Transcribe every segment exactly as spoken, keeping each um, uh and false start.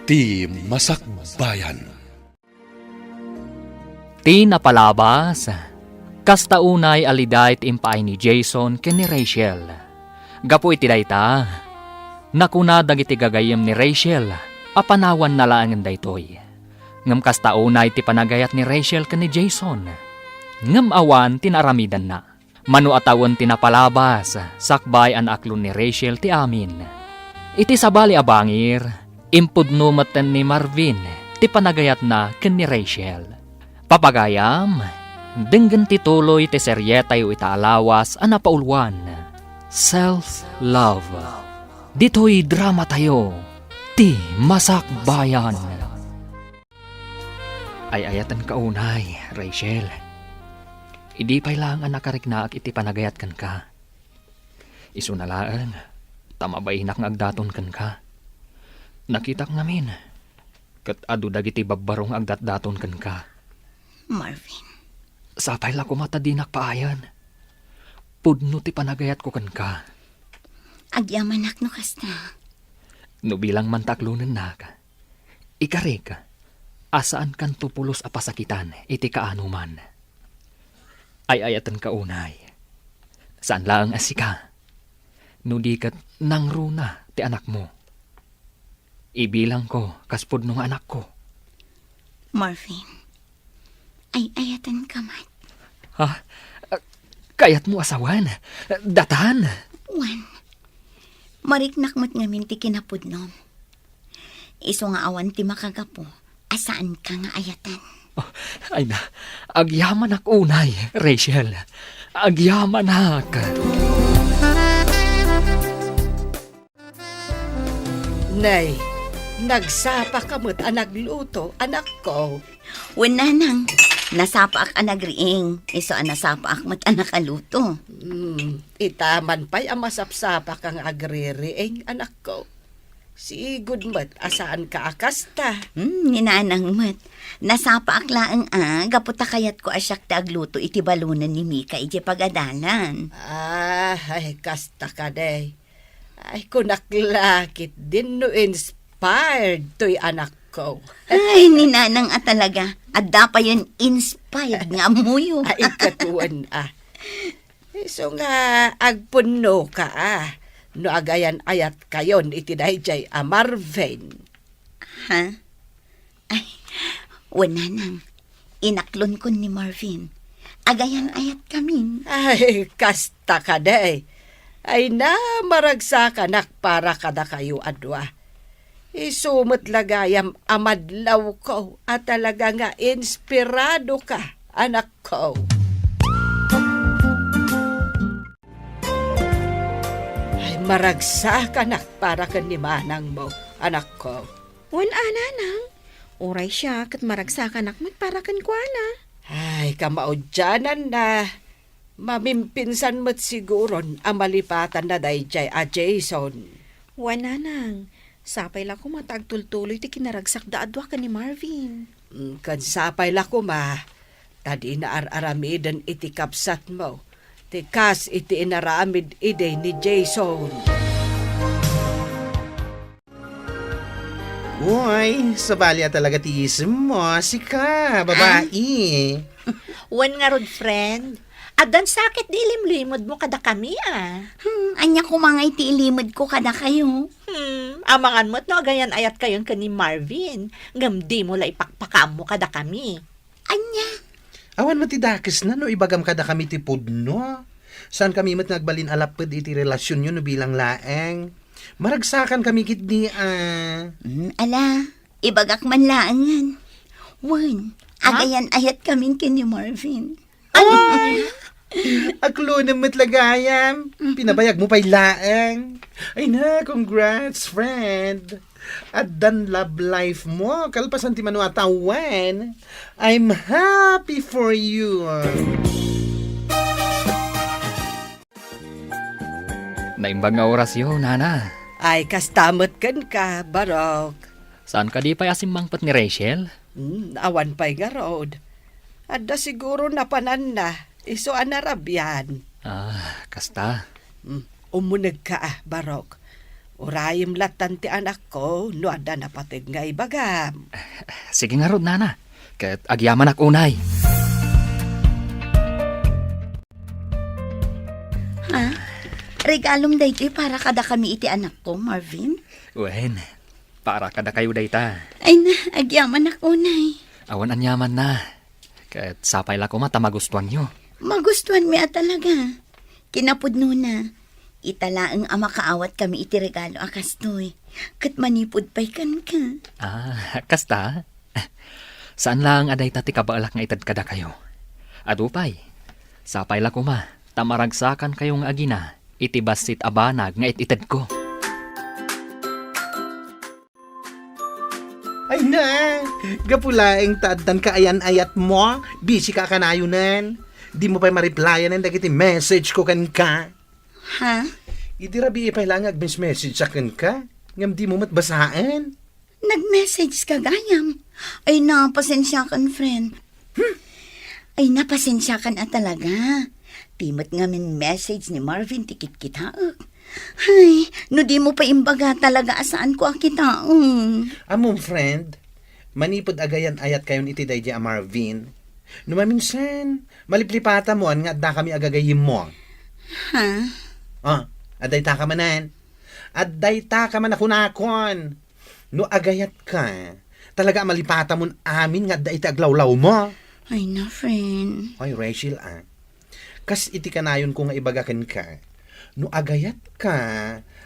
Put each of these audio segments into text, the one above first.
Ti Masakbayan. Ti napalabas, kasta unay a liday ti impaay ni Jason ken ni Rachel. Gapu iti dayta, nakuna dagiti gagayyem ni Rachel a panawanna laengen daytoy. Ngem kasta unay ti panagayat ni Rachel ken ni Jason. Ngem awan ti naaramidanna. Mano a tawen ti napalabas, sakbay a naaklon ni Rachel ti amin. Iti sabali a bangir, impudno metten ni Marvin ti panagayatna ken ni Rachel. Papagayam, denggen ti tuloy ti serietayo ita a lawas a napauluan, Self Love. Ditoy dramatayo, Ti Masakbayan. Ay-ayatenka unay, Rachel. Idi pay laeng a nakariknaak iti panagayat kenka. Isuna laeng, ta mabainak nga agdaton kenka. Nakitak ngamin, ket adu dagiti babbaro nga agdatdaton kenka. Marvin. Sapay la koma ta dinak paayen. Pudno ti panagayatko kenka. Agyamanak no kasta. No bilang man ta aklonennak, ikarik a saankanto pulos a pasakitan iti kaanoman. Ay-ayatenka unay. Saan laeng a sika. No di ket nangruna ti anakmo. Ibilangko kas pudno nga anakko. Marvin, ay-ayatenka met. Ha? Kayatmo a sawen? Datan? Wen, mariknak met ngamin ti kinapudnom. Isu nga awan ti makagapu a saanka nga ayaten. Oh, ay na, agyamanak unay, Rachel. Agyamanak. Nay, nagsapaka met a nagluto, anakko. Wen, nanang, nasapaak a nagriing, isu a nasapaak met a nakaluto. Hmm, ita man pay a masapsapaka nga agririing, anakko. Sigud met a saanka a kasta. Hmm, ni nanang met. Nasapaak laeng a, gapu ta kayatko a siak ti agluto iti balonen ni Mika idiay pagadalan. Ah, ay, kasta kadi. Ay, kunak la ketdin no inspired toy anakko. Ay, ni nanang a talaga. Adda payen inspired nga ammoyo. Ay, ket wen a. Isu nga agpunnoka a, no agayan-ayatkayon iti daydiay a Marvin. Ha? Ay, wen, nanang. Inaklonkon ni Marvin. Agayan-ayatkamin. Ay, kasta kadi. Ay na, maragsakanak para kadakayo a dua. Isu met la gayam a madlawko a talaga nga inspiradoka, anakko. Ay, maragsakanak para ken ni manangmo, anakko. Wen a, nanang. Uray siak ket maragsakanak met para kenkuana. Ay, kamaudiananna. Mamimpinsan met siguron a malipatanna daydiay a Jason. Wen, nanang. Sapay la koma ta agtultuloy ti kinaragsakda a dua ken ni Marvin. Mm, ken sapay la koma ta dina ar-aramiden iti kabsatmo ti kas iti inaramid idi ni Jason. Uy, sabali a talaga ti isemmo, sika, babai. Wen ngarud, friend. Addan sakit di ilimlimedmo kadakami, a. Hmm, ania koma ngay ti ilimedko kadakayo? Hmm, amangan met no agayan-ayatkayon ken ni Marvin, ngem dimo la ipakpakaammo kadakami. Ania? Awan met ti dakesna no ibagam kadakami ti pudno. Saankami met nga agbalin a lapped iti relasionyo no bilang laeng. Maragsakankami ketdi a. Hmm, ala, ibagak man laengen. Wen, ha? Agayan-ayatkamin ken ni Marvin. Ay! Aklonem met la gayam. Pinabayagmo pay laeng. Ay na, congrats, friend. Addan love life mo, kalpasan ti mano a tawen. I'm happy for you. Naimbag nga orasyo, nana. Ay, kasta met kenka, Barok. Saan kadi pay a simmangpet ni Rachel? Hmm, awan pay ngarud. Adda siguro napananna, isu a narabian. Ah, kasta. Hmm, umunegka a, Barok. Urayem lattan ti anakko no adda napateg nga ibagam. Sige ngarud, nana. Ket agyamanak unay. Ha? Regalom daytoy para kadakami iti anakko, Marvin? Wen, para kadakayo dayta. Ay na, agyamanak unay. Awan aniamanna. Ket sapay la koma ta magustuanyo. Magustuanmi a talaga. Kinapudnona, ita laeng a makaawatkami iti regalo a kastoy. Ket manipud pay kenka. Ah, kasta? Saan laeng a dayta ti kabaelak nga ited kadakayo. Adu pay, sapay la koma ta maragsakankayo nga agina iti bassit a banag nga it-itedko. Ay na, gapu laeng ta addan kaayan-ayatmo, busy ka a kanayonen. Dimo pay ma-replyanen dagiti message ko kenka. Ha? Idi rabii pay laeng nga agmessage a kenka, ngem dimo met basaen. Nag-message ka gayam. Ay na, pasensiakan, friend. Hmm? Ay na, pasensiakan a talaga. Ti met ngamin message ni Marvin ti kitkitaek. Ay, no dimo pay imbaga talaga a saanko a kitaen. Ammom, friend, manipud agayan-ayatkayon iti daydiay a Marvin, no maminsan, maliplipatamon nga addakami a gagayyemmo. Ha? Ah, addaytaka manen. Addaytaka man a kunakon. No agayatka, talaga a malipatamon amin nga adda iti aglawlawmo. Ay na, friend. Ay, Rachel, ah. Kas iti kanayonko nga ibaga kenka, no agayatka,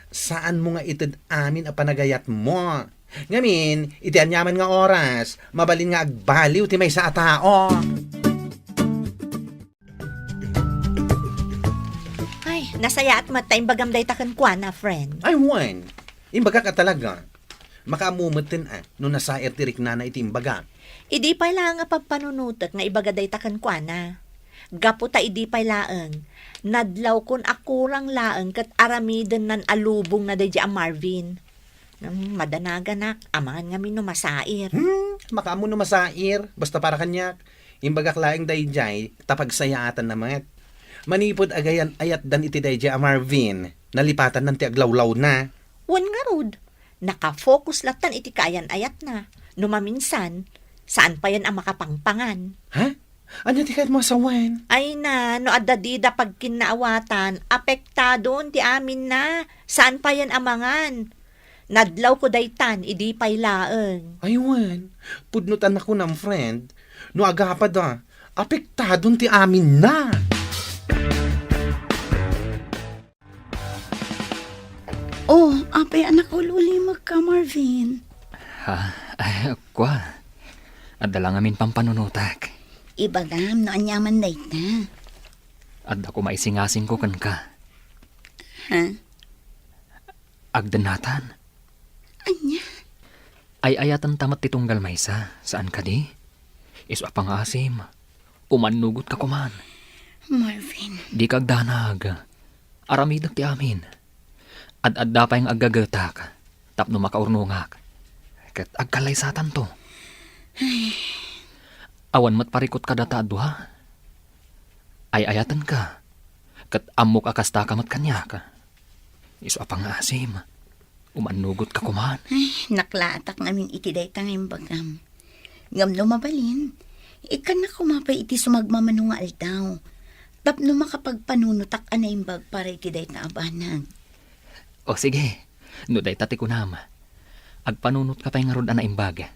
saanmo nga ited amin a panagayatmo. Ngamin, iti aniaman nga oras, mabalin nga agbaliw ti maysa a tao. Ay, nasayaat met ta imbagam dayta kenkuana, friend. Ay, wen. Imbagak a talaga. Makaammo metten a no nasair ti riknana iti imbaga. Idi pay laeng a pagpanunotek nga ibaga dayta kenkuana. Gapu ta idi pay laeng, nadlawkon a kurang laeng ket aramidennan a lubongna daydiay a Marvin. Hmm, madanaganak, amangan ngamin no masair. Hmm, makaammo no masair, basta para kaniak, imbagak laeng daydiay, ta pagsayaatanna met. Manipud agayan-ayatdan iti daydiay a Marvin, nalipatannan ti aglawlawna. Wen ngarud, nakafocus lattan iti kaayan-ayatna. No maminsan, saan payen a makapangpangan. Ha? Ania ti kayatmo a sawen? Ay na, no adda dida pagkinnaawatan, apektadon ti aminna. Saan payen a mangan. Nadlawko daytan, idi pay laeng. Ay wen, pudno ta nakunam, friend. No agapada, apektadon ti aminna. Oh, apay a nakaul-ulimekka, Marvin? Ha? Ay, kua. Adda la ngamin pampanunotak. Ibagam no aniaman dayta. Adda koma isingasingko kenka. Ha? Agdennatan. Ania? Ay-ayatenta met ti tunggal maysa, saan kadi? Isu a pangngaasim, umannugotka koman. Marvin. Dika agdanag. Aramidek ti amin. Ad-adda pay nga aggagetak tapno makaurnongak. Ket agkallaysatanto. Ay. Awan met parikut kadata a dua. Ay-ayatenka. Ket ammok a kastaka met kaniak. Isu a pangngaasim. Umannugotka koman. Ay, naklaatak ngamin iti dayta nga imbagam. Ngem no mabalin, ikkannak koma pay iti sumagmamano nga aldaw, tapno makapagpanunotak a naimbag para iti dayta a banag. O sige, no dayta ti kunam, agpanunotka pay ngarud a naimbag.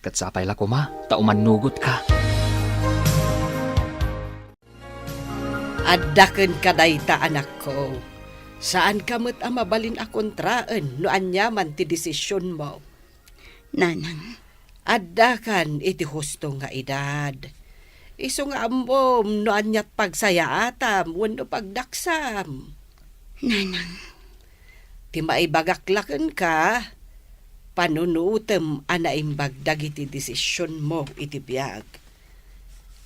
Ket sapay la koma ta umannugotka. Adda kenka dayta, anakko. Saanka met a mabalin a kontraen no aniaman ti desisionmo. Nanang. Addakan iti husto nga edad. Isu nga ammom no aniat pagsayaatam wenno pagdaksam. Nanang. Ti maibagak la kenka, panunotem a naimbag dagiti desisionmo iti biag.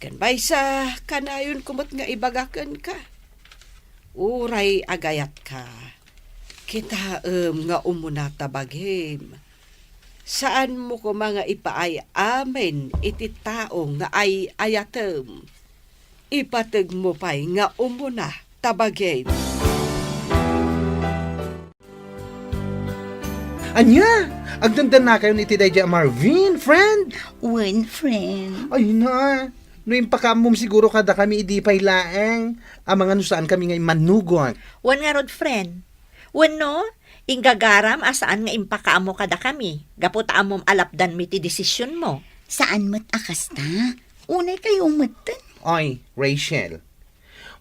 Ken maysa, kanayonko met nga ibaga kenka. Uray agayatka, kitaem nga umuna ta bagim. Saanmo koma nga ipaay-amin iti tao nga ay-ayatem. Ipategmo pay nga umuna ta bagim. Ania? Agdendennakayon iti daydiay a Marvin, friend? Wen, friend. Ay na, no impakaammom siguro kadakami idi pay laeng, amangan no saankami nga immannugot. Wen ngarud, friend. Wenno, inggagaram a saan nga impakaammo kadakami, gapu ta ammom a lapdanmi ti desisionmo. Saan met a kasta. Unay kayo metten. Oy, Rachel.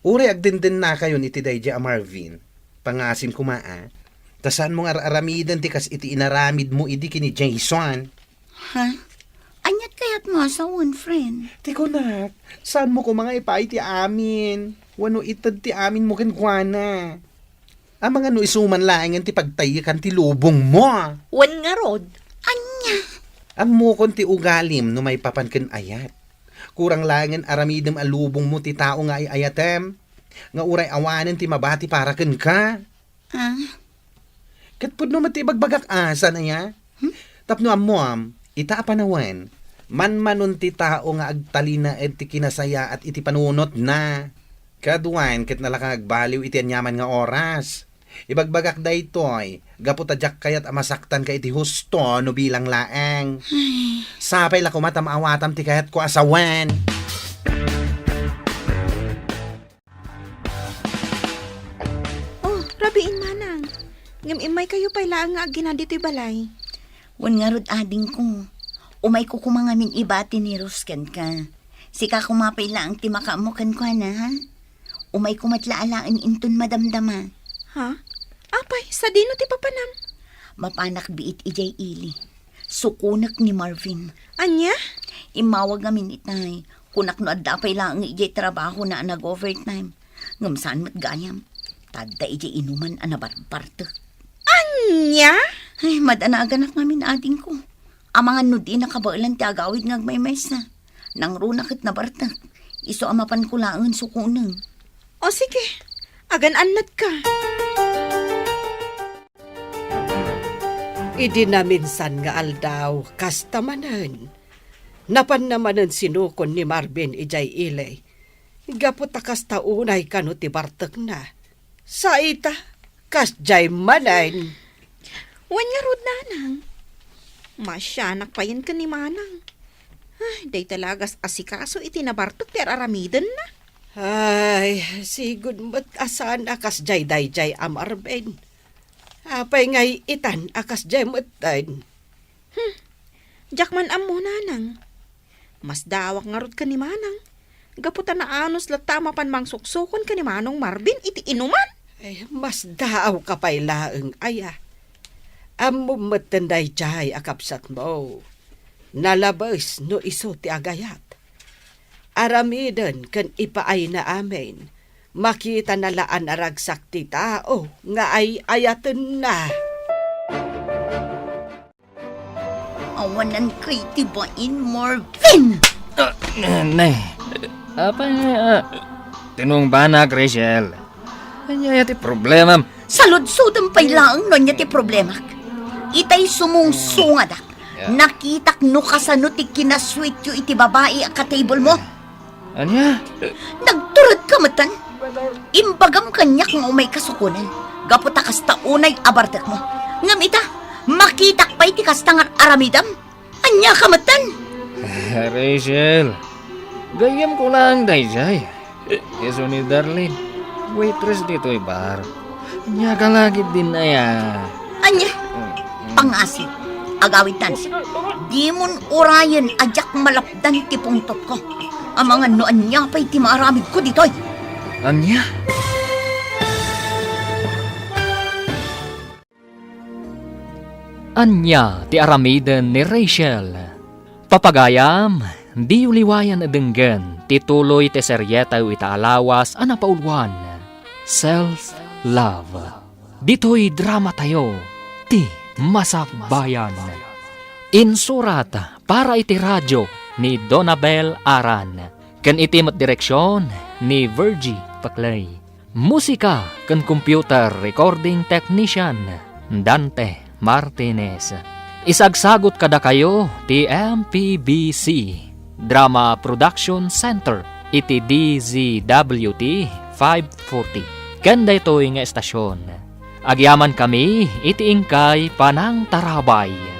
Uray agdendennakayon iti daydiay a Marvin, pangasim koma a, ta saanmo nga ar-aramiden ti kas iti inaramidmo idi ken ni Jason. Ha? Aniat kayatmo a sawen, friend? Ti kunak, saanmo koma nga ipaay ti amin? Wenno ited ti aminmo kenkuana? Amangan no isu man laengen ti pagtaykan ti lubongmo. Wen ngarud. Ania? Ammokon ti ugalim no maipapan ken ayat. Kurang laengen aramidem a lubongmo ti tao nga ay-ayatem, nga uray awanen ti mabati para kenka. Ah? Ket pudno met ti ibagbagak a, saan aya? Hmm? Tapno ammoam, ita a panawen, manmanon ti tao nga agtalinaed ti kinasayaat iti panunotna. Kaduan ket nalaka nga agbaliw iti aniaman nga oras. Ibagbagak daytoy, gapu ta diak kayat a masaktanka iti husto no bilang laeng. Ay. Sapay la koma ta maawatam ti kayatko a sawen. Oh, rabiin manang. Ngem immaykayo pay laeng nga aggina ditoy balay. Wen ngarud, adingko. Umayko koma ngamin ibati ni Rose kenka. Sika koma pay laeng ti makaammo kenkuana, ha? Umayko met la alaen inton madamdama. Ha? Apay, sadino ti papanam? Mapanak biit idiay ili. Sukonek ni Marvin. Ania? Immawag ngamin itay. Kunak no adda pay laeng idiay trabahona a nag-overtime. Ngem saan met gayam. Ta adda idiay inuman a nabarbartek. Ania? Ay, madanaganak ngamin, adingko. Amangan no di nakabaelan ti agawid nga agmaymaysa. Nangruna ket nabartek. Isu a mapanko laengen sukonen. O sige, agan-annatka. Idi naminsan nga aldaw, kasta manen. Napanna manen sinukon ni Marvin idiay ili. Gapu ta kasta unay kano ti bartekna. Sa ita, kasdiay manen. Wen ngarud, nanang. Masianak payen ken ni manang. Ay, dayta la a gas-asikaso iti nabartek ti ar-aramidenna. Ay, sigud met a saan a kasdiay daydiay a Marvin. Apay ngay itan a kasdiay metten? Hmm. Diak man ammo, nanang. Masdaawak ngarud ken ni manang. Gapu ta naanus latta a mapan mangsuksukon ken ni manong Marvin iti inuman. Ay, masdaawka pay laeng aya. Ammom metten daydiay a kabsatmo. Nalabes no isu ti agayat. Aramiden ken ipaayna amin. Makitana la a naragsak ti tao nga ay-ayatenna. Awanan kay ti bain, Marvin! Ah, ne. Apay, ah, tinungbanak, Rachel. Ania ti problemam? Saludsodem pay laeng no ania ti problemak. Itay sumungsungadak. Yeah. Nakitak no kasano ti kinasuityo iti babai a ka-table mo. Ania? Nagturedka metten? Imbagam kaniak nga umayka sukonen, gapu ta kasta unay a bartekmo. Ngem ita, makitak pay ti kasta nga ar-aramidem? Ania ka metten? Rachel, gayyemko laeng daydiay. Isu ni Darlene, waitress ditoy bar. Ania ka la ketdin aya? Ania? Pangasim, agawidtan. Dimon urayen a diak malapdan ti pungtotko. Amangan no ania pay ti maaramidko ditoy. Ania? Ania ti aramiden ni Rachel? Papagayam, diyo liwayan a denggen ti tuloy ti serietayo ita a lawas a napauluan, Self Love. Ditoy dramatayo, ti Masakbayan. Insurat para iti radio ni Donabel Aran, ken iti met direksion ni Virgie Paclay. Musika ken computer recording technician, Dante Martinez. Isagsagut kadakayo ti M P B C Drama Production Center iti D Z W T five forty. Ken daytoy nga estasion, Agyamankami iti inkay panangtarabay.